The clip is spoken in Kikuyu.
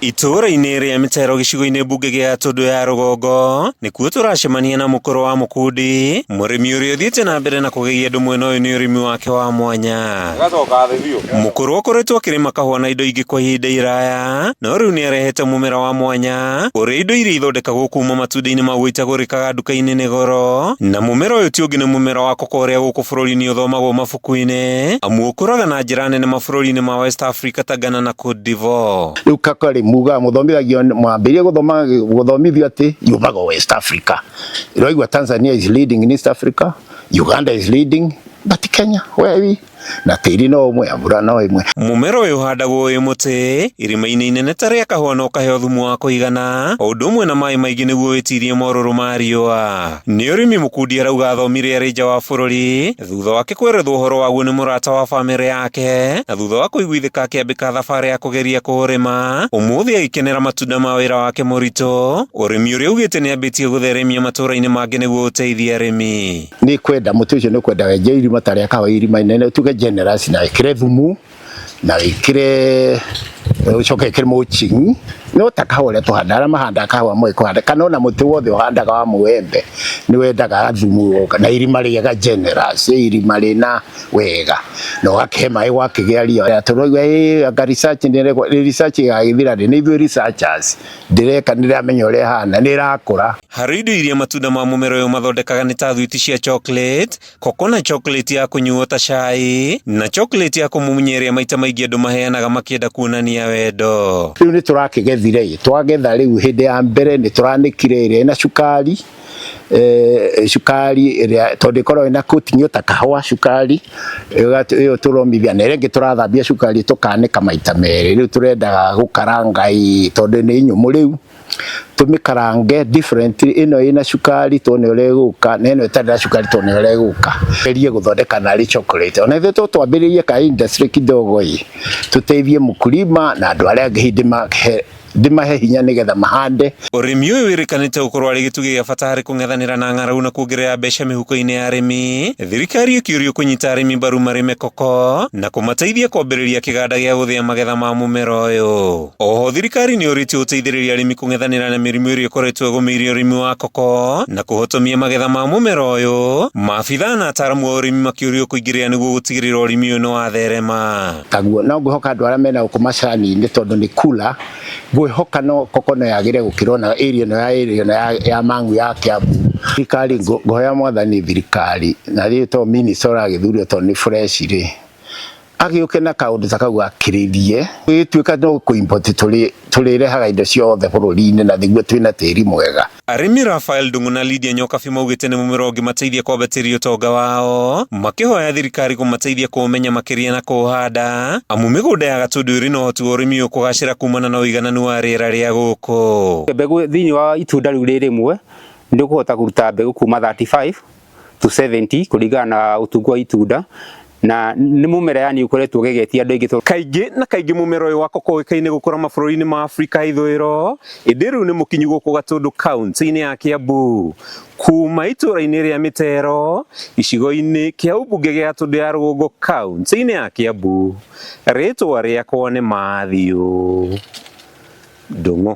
Itũũra-inĩ rĩa Mĩtero gĩcigo-inĩ mbunge gĩa Gatũndũ ya Rũgongo nĩkuo tũracemania na mũkũrũ wa Mũkundi, mũrĩmi ũrĩa ũthiĩte na mbere na kũgegia andũ mwena ũyũ nĩ ũrĩmi wake wa mwanya. Mũkũrũ akoretwo akĩrĩma kahũa na indo ingĩ kwa ihinda iraya, no rĩu nĩ arehete mũmera wa mwanya ũrĩa indo iria ithondekagwo kuma matunda-inĩ maguo itagũrĩkaga nduka-inĩ nĩ goro, na mũmera ũyũ ti ũngĩ nĩ mũmera wa koko ũrĩa gũkũ bũrũri-inĩ ũthomagwo mabuku-inĩ, amu ũkũraga na njĩra nene mabũrũri-inĩ ma West Africa ta Ghana na Cote d'Ivoire. Rĩu kaka rĩ mugaga mũthomithagio mwambĩrĩrie gũthoma gũthomithio atĩ yumaga West Africa. Ũraigua Tanzania is leading in East Africa, Uganda is leading, but Kenya where we? Na tĩri no ũmwe, mbura no ĩmwe. Mũmera ũyũ ũhandagwo wĩ mũtĩ irima-inĩ inene ta rĩa kahũa na ũkaheo thumu wa kũigana o ũndũ ũmwe na maĩ maingĩ nĩguo wĩtirie morũrũ ma riũa. Nĩ ũrĩmi Mũkundi arauga athomire arĩ nja wa bũrũri thutha wake kwerethwo ũhoro waguo nĩ mũrata wa bamĩrĩ yake, na thutha wa kũiguithĩka akĩambĩka thabarĩ ya kũgeria kũũrĩma. Ũmũthĩ agĩkenera matunda ma wĩra wake mũritũ, ũrĩmi ũrĩa augĩte nĩ ambĩtie gũtheremia matũũra-inĩ mangĩ nĩguo ũteithie arĩmi. Nĩ kwenda mũtĩ ũcio nĩ kwenda wenje irima ta rĩa kahũa, irima inene tuge generous, na wĩkĩre thumu na wĩkĩre ũcoke wĩkĩre mulching. No ta kahũa ũrĩa tũhandaga, arĩa mahandaga kahũa moĩ kũhanda, kana ona mũtĩ wothe ũhandaga wa mũembe nĩ wendaga thumu na irima rĩega generous, irima rĩna wega na ũgakĩhe maĩ gwakĩgĩa ria. Tũraigua ĩ anga research nĩ research ĩgagĩthira rĩ, nĩ ithuĩ researchers ndĩreka, nĩndĩramenya ũrĩa ĩhana, nĩ ĩrakũra. Harĩ indo iria matunda ma mũmera ũyũ mathondekaga nĩ ta thwiti cia chocolate, koko na chocolate ya kũnyuo ta cai, na chocolate ya kũmumunya ĩrĩa maita maingĩ andũ maheanaga makĩenda kuonania wendo. Rĩu nĩ tũrakĩgethire ĩ, twagetha rĩu hĩndĩ ya mbere nĩ tũranĩkire ĩrĩa ĩna cukari, cukari ĩrĩa tondũ ĩkoragwo ĩna coating ta kahũa, cukari ĩyo tũromithia, na ĩrĩa ĩngĩ tũrathambia cukari tũkanĩka maita merĩ. Rĩu tũrendaga gũkaranga ĩ tondũ nĩ nyũmũ, rĩu tũmĩkarange different, ĩno ĩna cukari tuone ũrĩa ĩgũka, na ĩno ĩtarĩ na cukari tuone ũrĩa ĩgũka. Gerie gũthondeka narĩ chocolate ona ithuĩ twambĩrĩrie ka industry kidogo ĩ, tũteithie mkulima na andũ arĩa angĩ hĩndĩ ndĩmahe hinya nĩgetha mahande. Ũrĩmi ũyũ wĩrĩkanĩte gũkorwo arĩ gĩtugĩ gĩa bata harĩ kũng'ethanĩra na ng'aragu na kuongerera mbeca mĩhuko-inĩ ya arĩmi. Thirikari ĩkĩũrio kũnyita arĩmi mbaru marĩme koko na kũmateithia kwambĩrĩria kĩganda gĩa gũthĩa magetha ma mũmera ũyũ. Oho thirikari nĩ ũrĩtie gũteithĩrĩria arĩmi kũng'ethanĩra na mĩrimũ ĩrĩa ĩkoretwo ĩgũmĩire ũrĩmi wa koko na kũhotomia magetha ma mũmera ũyũ. Maabithaa na ataaramu a ũrĩmi makĩũrio kũingĩrĩra nĩguo gũtigĩrĩra ũrĩmi ũyũ nĩ watherema. Taguo no ngwĩhoka andũ arĩa mena gũkũ macani-inĩ, tondũ nĩ kula, ngwĩhoka no koko no yagĩre gũkĩra ona area ĩno ya area ĩno ya Mang'u ya Kiambu. Thirikari, ngoya mwathani thirikari na rĩu to minister ũragĩthurio tondũ nĩ fresh rĩ, agĩũke na kaũndũ ta kau akĩrĩrie gĩtuĩka no kũ-import tũrĩrehaga indo ciothe bũrũri-inĩ na nĩguo twĩna tĩri mwega. Arĩmi Rafael Ndung'u na Lydia Nyokabi maugĩte nĩ mũmera ũngĩmateithia kwambatĩria ũtonga wao, makĩhoya thirikari kũmateithia kũũmenya makĩria na kũũhanda, amu mĩgũnda ya Gatũndũ ĩrĩ na ũhoti wa ũrĩmi ũyũ kũgacĩra kumana na ũigananu wa rĩera rĩa gũkũ. Mbegũ thĩinĩ wa itunda rĩu rĩ rĩmwe nĩ ũkũhota kũruta mbegũ kuma 35 to 70 kũringana na ũtungu wa itunda, na nĩ mũmera yani ũkoretwo ũgegetie andũ aingĩ. Kaingĩ na kaingĩ mũmera ũyũ wa koko ũĩkaine gũkũra mabũrũri-inĩ ma Afrika ya ithũĩro, ĩndĩ rĩu nĩ mũkinyu gũkũ Gatũndũ kaunti-inĩ ya Kiambu. Kuma itũũra-inĩ rĩa Mĩtero, gĩcigo-inĩ kĩa ũmbunge gĩa Gatũndũ ya Rũgongo kaunti-inĩ ya Kiambu, rĩtwa rĩakwa nĩ Matthew Ndung'u.